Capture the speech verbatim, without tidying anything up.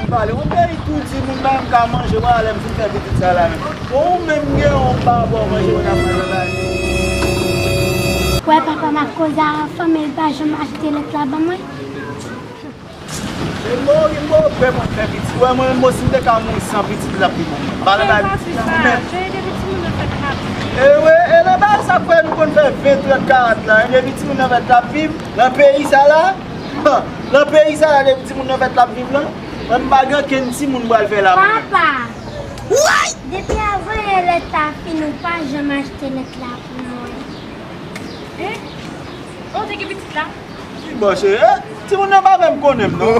Pale, yon peyi tou di moun pa menm ka manje, wè lè m fin fè pitit sa la menm. Bon, ou menm gen yon pa bò manje, ou nan manje la. Wè papa m ap koze a fanmi l pa janm achte lèt la ban mwen. E mori mori mwen fè pitit. Wè mwen menm si m te ka mouri san pitit l ap pi bon. Pale bay pitit la menm. E wè, e nan bagay sa kwè nou konn fè ven, trant, karant la. Depi timoun nan fèt l ap viv nan peyi sa la. Nan peyi sa la depi timoun nan fèt l ap viv lan. Mwen m pa gen kenn timoun m pral fè la mwen menm. Papa! Depi avan yè lèt la fin ou pa janm achte lèt la pou mwen. Ou te gen pitit la? Ki bò cheri? Timoun nan pa menm konnen m non.